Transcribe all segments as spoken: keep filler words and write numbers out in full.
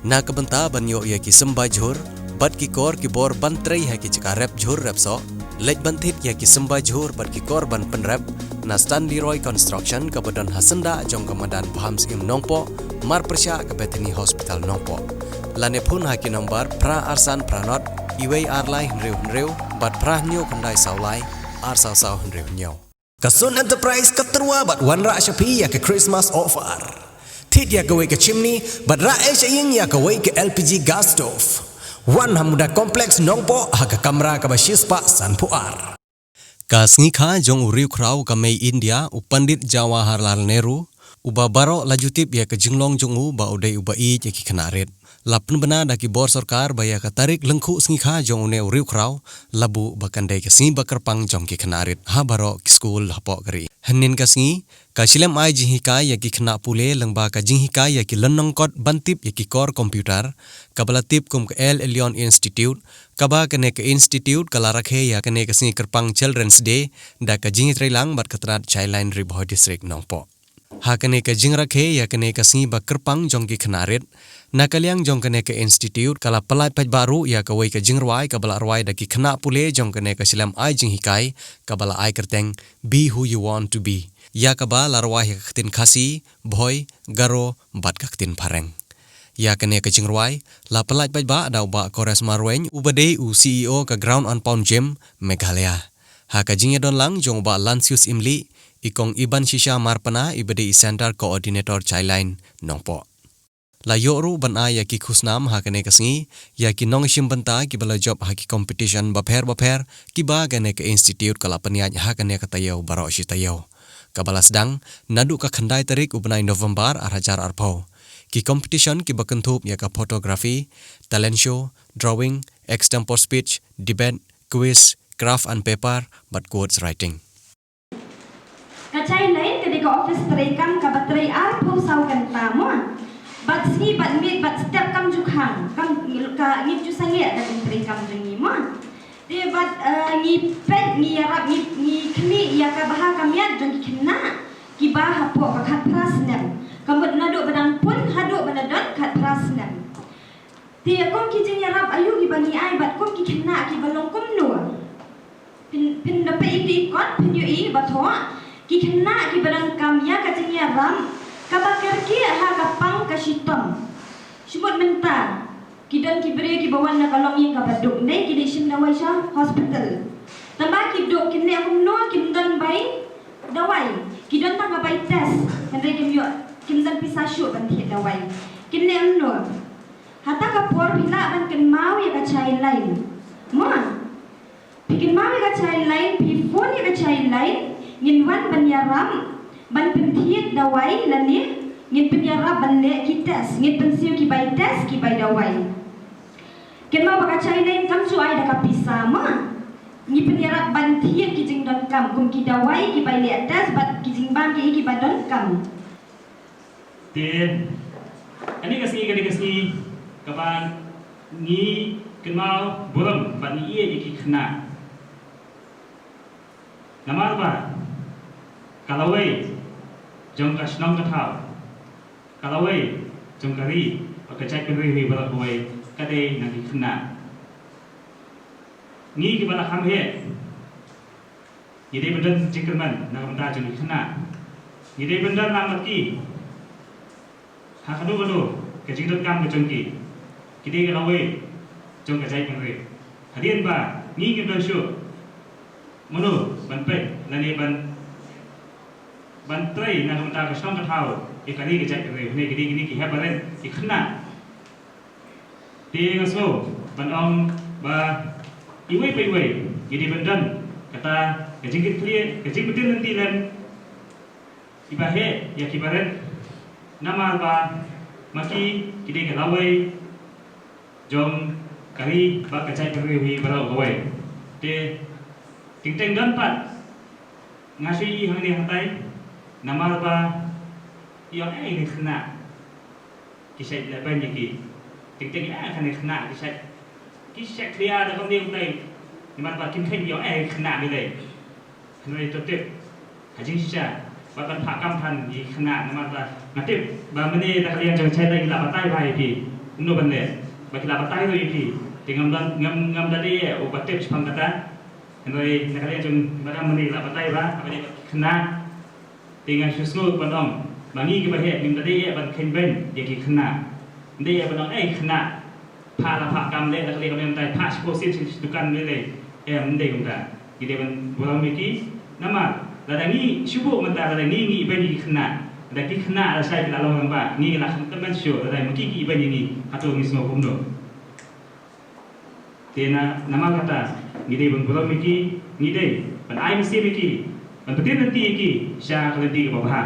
Na ka bynta ban ïoh ïa ki symbai jhur bad ki kor ki bor ban trei ha ki jaka rep jhur rep soh, leit ban thied ïa ki symbai jhur bad ki kor ban pynrep na Stanley Roy Construction kaba don ha syndah jong ka madan Bham Syiem Nongpoh, marpyrshah ka Bethany Hospital Nongpoh. Lane phone ha ki nombar phra ar san phra nod, iwei ar lai hynriew hynriew bad phra hynñiew khyndai saw lai, ar saw saw hynriew hynñiew. Ka Sun Enterprise ka tyrwa bad wanrah sha phi ïa ka Christmas offer. Thied ïa kawei ka chimney bad rah ei sha ïing ïa kawei ka L P G gas stove. Wan ha Muda Complex Nongpoh ha ka kamra kaba shispah sanphew ar. Ka sngi kha jong u riewkhraw ka Mei India, u Pandit Jawaharlal Nehru, uba baroh la ju tip ïa ka jinglong jong u ba u dei uba ïeit ïa ki khynnah rit, la pynbna da ki bor sorkar ba ïa ka tarik lyngkhuh sngi kha jong une u riewkhraw la buh ba kan dei ka sngi ba kyrpang jong ki khynnah rit ha baroh ki skul hapoh ka ri. Hynnin ka sngi, ka shlem ai jinghikai ïa ki khynnah pule lyngba ka jinghikai ïa ki lynnong kot ban tip ïa ki kor computer, kaba la tip kum ka El Elyon Institute, kaba kane ka institute ka la rakhe ïa kane ka sngi kyrpang Children's Day da ka jingïatreilang bad ka tnat Childline Ri Bhoi District Nongpoh. Ha kane ka jingrakhe ïa kane ka sngi ba kyrpang jong ki khynnah rit, na ka liang jong kane ka institute ka la pyllait paidbah ruh ïa kawei ka jingrwai kaba la rwai da ki khynnah pule jong kane ka shlem ai jinghikai kaba la ai kyrteng Be Who You Want to Be, ïa kaba la rwai ha ka ktien Khasi, Bhoi, Garo bad ka ktien Phareng. Ïa kane ka jingrwai la pyllait paidbah da u Bah Koresma Ruein, uba dei u C E O ka Ground and Pound Gym Meghalaya. Ha ka jingïadon lang jong u Bah Lansius Imli, i Kong Iban Shisha Marpna, iba dei i Center Coordinator Childline Nongpoh. La ïoh ruh ban ai ïa ki khusnam ha kane ka sngi ïa ki nongshim bynta kiba la jop ha ki competition bapher bapher kiba kane ka institute ka la pynïaid ha kane ka taïew baroh shi taïew, kaba la sdang naduh ka khyndai tarik u bnai November ar hajar arphew. Ki competition kiba kynthup ïa ka photography, talent show, drawing, extempore speech, debate, quiz, craft and paper bad quotes writing. Ka Childline ka dei ka office treikam kaba trei arphew saw kynta mo. Bad sngi bad miet bad step kam ju khang, kam ka ngim ju sangeh ka jingtreikam jong ngi mo. Te bad, eh, ngi peit, ngi ïarap, ngi, ngi khmih ïa ka bha ka miat jong ki khynnah kiba hapoh ka khatphra snem. Ka mut naduh ba dang pun haduh ba la don khatphra snem. Te kum ki jingïarap aïu kiba ngi ai bad kum ki khynnah kiba long kumno? Phin, phin da peit ïa ki kot, phin ïohi ba thoh ki khynnah kiba donkam ïa ka jingïarap kaba kyrkieh ha ka pang ka shitom. Shu mut mynta ki don ki briew kiba wan na ka longïing kaba duk, ne ki dei shim dawai sha hospital. Tangba ki duk, kin leh kumno, kim don bai dawai. Ki don tang ka bai test, hynrei kim ïoh, kim don pisa shuh ban thied dawai. Kin leh kumno? Hata ka por phi lah ban kynmaw ïa ka Childline. Mo? Phi kynmaw ïa ka Childline, phi phone ïa ka Childline, ngin wan ban ïarap, ban pynthied dawai lane ngin pynïarap ban leh ki test, ngin pynsiew ki bai test, ki bai dawai. Kynmaw ba ka Childline kam ju ai da ka pisa mo. Ngi pynïarap ban thied ki jingdonkam kum ki dawai, ki bai leh test bad ki jingbam ki, kiba donkam. Te kane ka sngi, kane ka sngi kaba ngi kynmaw burom bad ngi ïeit ïa ki khynnah. Namar ba ka lawei jong ka shnong ka thaw, ka lawei jong ka ri bad ka jaitbynriew hi baroh kawei ka dei na ki khynnah. Ngi kiba la kham heh, ngi dei ban don jingkyrmen na ka bynta jong ki khynnah. Ngi dei ban don lang bad ki ha kano kano ka jingdonkam ka jong ki. Ki dei ka lawei jong ka jaitbynriew. Hadien ba ngi ngim don shuh mano ban peit lane ban, ban trei na ka bynta ka shnong ka thaw ïa ka ri ka jaitbynriew, ne ki dei kine ki heh barit, ki khynnah. Te nga sngew ban ong ba iwei pa iwei ngi dei ban don kata ka jingkitkhlieh, ka jingpyntip lynti lem, kiba heh ïa kiba rit, namar ba ma ki ki dei ka lawei jong ka ri bad ka jaitbynriew hi baroh kawei. Te teng teng don pat nga shu ïohi hangne hangtai, namar ba ïoh ei ne khynnah ki shait lehbeiñ ïa ki. Teng teng ïa kane khynnah ki shait, ki shait khlia da kumne kumtai. Namar ba kim kheiñ ïoh ei khynnah ki lei. Hynrei to tip ha jingshisha bad ban phah kam than ïa ki khynnah, namar ba nga tip ba mynne da ka liang jong ka Childline ngi la batai bha ïa ki. kumno ban leh. Ba ki la batai ruh ïa phi. Te ngam da, ngam, ngam da dei ïa u ba tip shaphang kata. Hynrei na ka liang jong madam mynne la batai ba, ba dei ba ki khynnah. Te nga shu sngewbha ban ong ba ngi kiba heh ngim da dei ïa ban kheiñ beiñ ïa ki khynnah. Ngim dei ïa ban ong, "Ei khynnah, phah la phah kam leh, la ka leh kam leh mynta, phah shiphew sien sha dukan leh leh." Em, ngim dei kumta. Ngi dei ban burom ïa ki. Namar lada ngi shu buh mynta, lada ngi ngi ibeiñ ïa ki khynnah, lada ki khynnah lashai ki la long rangbah, ngi la khamtam ban shu, lada ma ki ki ibeiñ ïa ngi, hato ngi sngew kumno? Te na, namar kata, ngi dei ban burom ïa ki, ngi dei ban ai mynsiem ïa ki, ban pyntip lynti ïa ki sha ka lynti kaba bha.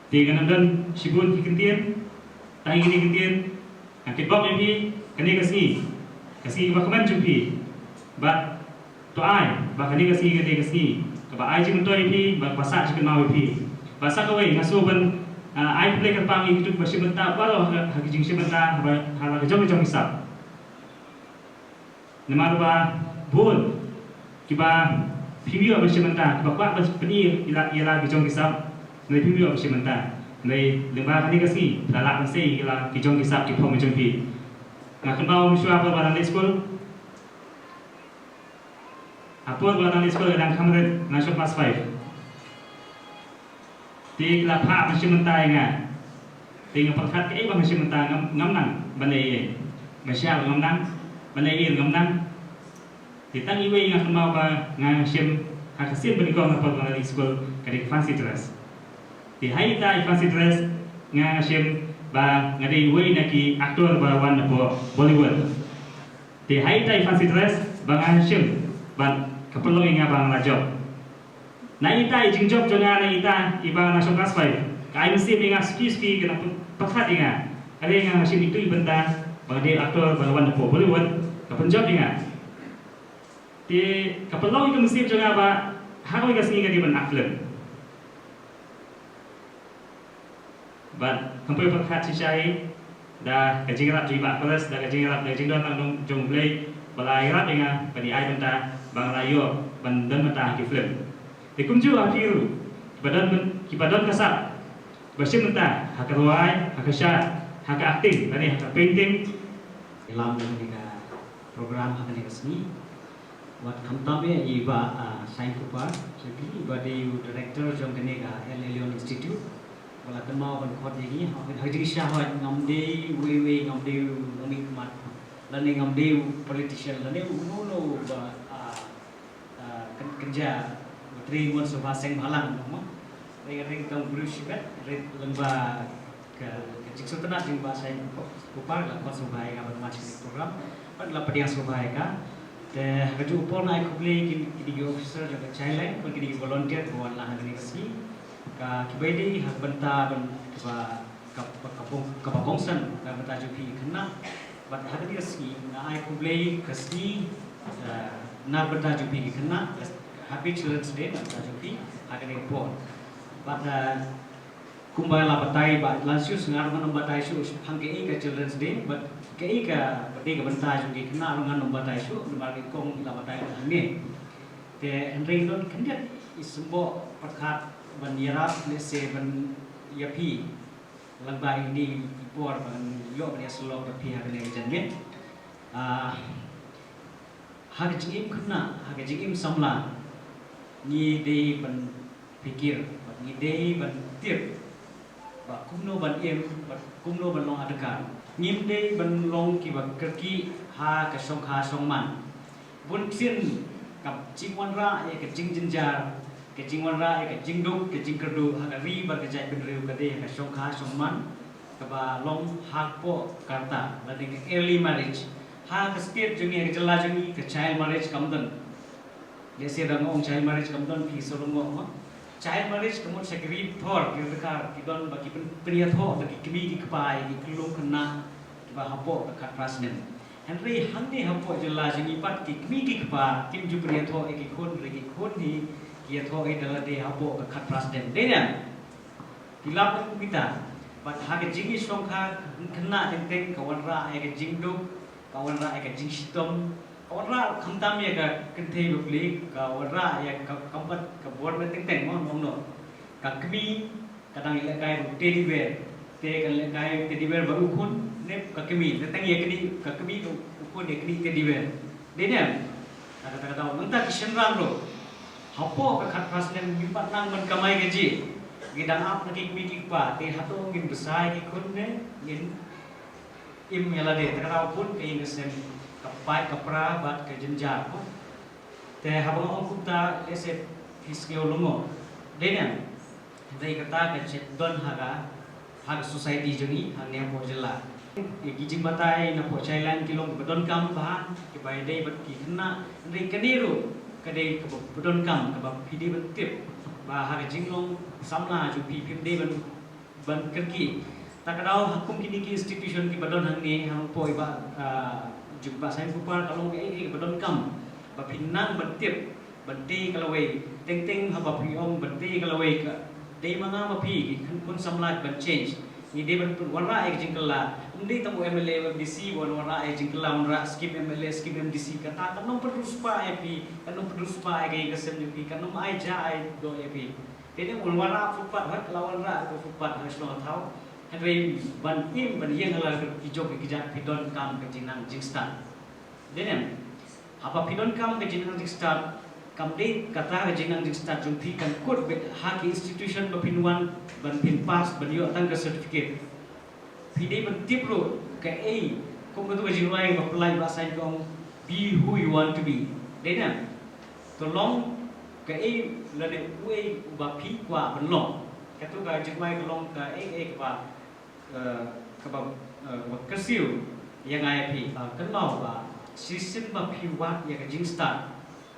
Te ngan ym don shibun ki kyntien, tang kine ki kyntien, nga kitbok ïa phi kane ka sngi, ka sngi kaba kmen jong phi. Bad to ai ba kane ka sngi ka dei ka sngi kaba ai jingmyntoi ïa phi, bad kaba sah jingkynmaw ïa phi. Bad sa kawei nga sngewbha ban, ah, ai khublei kyrpang ïa kito kiba shim bynta baroh ha, ha ki jingshim bynta, ha, ha la ka jong ka jong ki sap. Namar ba bun kiba phim ïoh ban shim bynta, kiba kwah ban pyni ïa la, ïa la ki jong ki sap, hynrei phim ïoh ban shim bynta. Hynrei lyngba kane ka sngi phi la lah ban sei ïa la ki jong ki sap, ki phong jong phi. Nga kynmaw mynshuwa por ba nga dang leit skul, ha por ba nga dang leit skul nga dang kham rit, nga shong class five. Te ki la phah ban shim bynta ïa nga. Te nga pyrkhat kaei ba nga shim bynta, ngam, ngam nang ban leh ei ei. Ban shah ngam nang, ban leh ei ei ngam nang. Te tang iwei nga kynmaw ba nga shim ha ka sien ba nyngkong ha por ba nga dang leit skul, ka dei ka fancy dress. Te ha ita i fancy dress nga shim ba nga dei iwei na ki actor ba wan napoh Bollywood. Te ha ita i fancy dress ba nga shim, bad ka pynlong ïa nga ba nga la jop. Na ita i jingjop jong nga, na ita iba nga shong class five, ka ai mynsiem ïa nga suki suki, ka dang pyrkhat ïa nga. Are nga shim itu i bynta ba nga dei actor ba nga wan napoh Bollywood, ka pynjop ïa nga. Te ka pynlong ïa ka mynsiem jong nga ba ha kawei ka sngi nga dei ban act film. Bad khlem poi pyrkhat shisha hi, da ka jingïarap jong i bah Koles, da ka jingïarap, da ka jingdon lang jong, jong U Blei, ba la ïarap ïa nga ban ïa ai bynta ba nga la ïoh ban don bynta ha ki film. Te kumjuh ha phi ruh kiba don byn-, kiba don ka sap ba shim bynta ha ka rwai, ha ka shad, ha ka acting, lane ha ka painting. Ïalam da kane ka program ha kane ka sngi. Wat khamtam ïa i bah, ah, Shainkupar Shakri, i ba dei u director jong kane ka El Elyon Institute. Ba la kynmaw ban khot ïa ngi, ha, ha jingshisha hooid ngam dei uwei uwei, ngam dei u nongmihkhmat, lane ngam dei u politician, lane u no no ba, ah, ah, kyn-, kynja u Tri Mon Sabha Seng Bhalang, no mo. Ring ring tang bru shibet, ring lyngba ka, ka jingsngewtynnat jong i bah Shainkupar, la khot sngewbha ïa nga ban mad ha kane ka program. Bad la pdiang sngewbha ïa ka. Te ha kajuh ka por nga ai khublei ïa ki, kine ki officer jong ka Child Line, bad kine ki volunteer kiba wan lang ha kane ka sngi. Ka, kiba ïadei ha ka bynta ban, kaba, ka, ka, kaba kongsan, ka bynta jong phi ki khynnah. Bad ha kane ka sngi nga ai khublei ka sngi, eh, na ka bynta jong phi ki khynnah, Happy Children's Day na ka bynta jong phi ha kane ka por. Bad, eh, kumba la batai bah Ignatius, nga ruh ngan ym batai shuh shaphang kaei ka Children's Day, bad kaei kaba dei ka bynta jong ki khynnah ruh ngan ym batai shuh, namar ki kong la batai hangne. Te hynrei don khyndiat i symboh pyrkhat ban ïarap, lehse ban ïa phi, lyngba ine i por ban ïoh ban ïasyllok bad phi ha kane ka janmiet. Ah, ha ka jingim khynnah, ha ka jingim samla, ngi dei ban pyrkhat, bad ngi dei ban tip ba kumno ban im, bad kumno ban long adkar. Ngim dei ban long kiba kyrkieh ha ka shongkha shongman. Bun sien ka jingwanrah ïa ka jingjynjar, ka jingwanrah ïa ka jingduk, ka jingkyrduh ha ka ri bad ka jaitbynriew ka dei ha ka shongkha shongman, kaba long hapoh ka rta, lane ka early marriage. Ha ka state jong ngi, ha ka jylla jong ngi, ka child marriage kam don. Lehse da nga ong child marriage kam don, phi sngewthuh mo. Child marriage ka mut sha ki ri bthor, ki ri dkhar, ki don ba ki pyn-, pynïathoh da ki kmie ki kpa ïa ki khyllung khynnah kiba hapoh ka khatphra snem. Hynrei hangne hapoh jylla jong ngi pat ki kmie ki kpa kim ju pynïathoh ïa ki khun, hynrei ki khun hi ki ïathoh hi da lade hapoh ka khatphra snem. Dei ne em? Phi lap kumta. Bad ha ka jingïashongkha khynnah teng teng ka wanrah ïa ka jingduk, ka wanrah ïa ka jingshitom, ka wanrah khamtam ïa ka kynthei bapli, ka wanrah ïa ka, ka bor met teng teng, mo, mo, mo. Ka kmie ka dang ïalehkai bad u teddy bear, te kan lehkai teddy bear bad u khun, Nep ka kmie, ne tang ïa knieh ka kmie, u khun ïa knieh teddy bear. Dei ne em? Ta ka, ta ka daw, nangta ki shynrang ruh. Hapoh ka khatphra snem ngim pat nang ban kamai kajih. Ngi dang ap na ki kmie ki kpa, te hato ngin bsa ïa ki khun ne ngin im ïa lade. Ta ka daw bun ka ïing ka sem, ka pait ka pra bad ka jynjar. Te haba nga ong kumta, lehse phi sngew lyngngoh. Dei ne em? Hynrei kata ka jait don ha ka, ha ka society jong ngi hangne hapoh jylla. Ki jingbatai napoh Chailand ki long kiba donkam bha, kiba ïadei bad ki khynnah. Hynrei kane ruh ka dei kaba, ba donkam, kaba phi dei ban tip ba ha ka jinglong samla jong phi, phim dei ban, ban kyrkieh. Ta ka daw ha kum kine ki institution kiba don hangne, ha poi ba, ah, jong Bah Saiñ Kupar, ka long kaei kaei kaba donkam ba phin nang ban tip, ban tei ka lawei. Teng teng haba phi ong ban tei ka lawei, ka dei ma nga ma phi, ki khun, khun samla, ban change. Ngi dei ban pynwanrah ïa ka jingkylla. Ym dei tang u M L A, u M D C ban wanrah ïa ka jingkylla, wanrah skim M L A, skim M D C. Kata kan ym pynriewspah ïa phi, kan ym pynriewspah ïa ka ïing ka sem jong phi, kan ym ai ja ai doh ïa phi. Te dei ban wanrah footpath, hooid la wanrah ka footpath ha shnong thaw. Hynrei ban im, ban ïeng ha la ki jong ki kjat, phi donkam ka jingnang jingstad. Dei ne em? Haba phi donkam ka jingnang jingstad, kam dei kata ka jingnang jingstad jong phi kan kut beit ha ki institution ba phin wan ban phin pass ban ïoh tang ka certificate. Phi dei ban tip ruh kaei, kum katu ka jingrwai ba pynlait Bah Saiñ ka ong, "Be who you want to be." Dei ne em? To long kaei lane uei uba phi kwah ban long. Katu ka jingrwai ka long kaei kaei kaba eh, kaba, eh, kaba kyrsiew ïa nga ïa phi. Eh, kynmaw ba shisien ba phi wad ïa ka jingstad,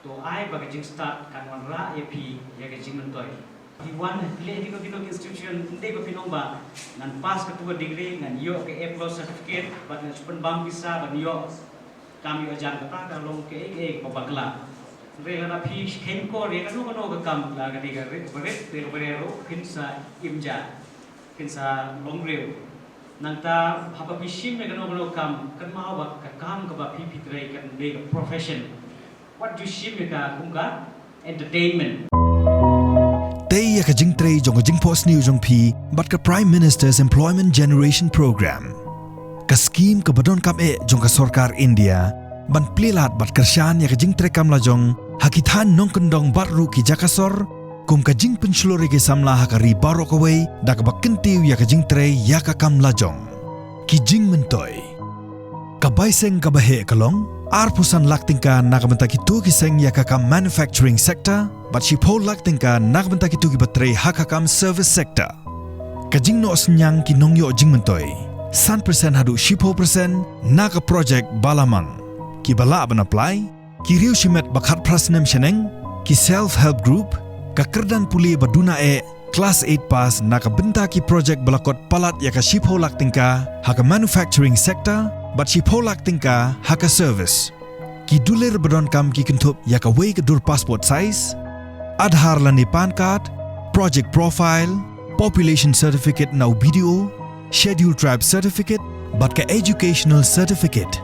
to ai ba ka jingstad kan wanrah ïa phi ïa ka jingmyntoi. Phi wan phi leh kino kino ki institution, ym dei ba phin ong ba ngan pass katu ka degree, ngan ïoh ka A plus certificate, bad ngan shu pynbam pisa ban ïoh kam ïoh jan. Kata ka long kaei kaei kaba bakla. Hynrei lada phi kheiñ kor ïa kano kano ka kam, la ka dei ka rit ba rit, dei ka ba rit ruh, phin sa im ja, phin sa long briew. Nangta haba phi shim ïa kano kano ka kam, kynmaw ba ka kam kaba phi, phi trei kan dei ka profession. Wat ju shim ïa ka kum ka entertainment. Tei ïa ka jingtrei jong ka jingphohsniew jong phi bad ka Prime Minister's Employment Generation Program, ka skhim kaba donkam eh jong ka sorkar India ban plie lad bad kyrshan ïa ka jingtrei kam lajong ha ki thaiñ nongkyndong bad ruh ki jaka sor, kum ka jingpynshlur ïa ki samla ha ka ri baroh kawei da kaba kyntiew ïa ka jingtrei ïa ka kam lajong. Ki jingmyntoi. Ka bai seng kaba heh ka long arphew san lak tyngka na ka bynta kito ki seng ïa ka kam manufacturing sector, bad shiphew lak tyngka na ka bynta kito kiba trei ha ka kam service sector. Ka jingnoh synñiang ki nongïoh jingmyntoi, san percent haduh shiphew percent na ka project ba la mang. Kiba lah ban apply, ki riewshimet ba khatphra snem shaneng, ki self help group, ka kyrdan pule ba duna eh, class eight pass, na ka bynta ki project ba la kot palat ïa ka shiphew lak tyngka ha ka manufacturing sector bad shiphew lak tyngka ha ka service. Ki dulir ba donkam ki kynthup ïa kawei ka dur passport size, Aadhaar lane PAN card, project profile, population certificate na u B D O, Scheduled Tribe certificate bad ka educational certificate.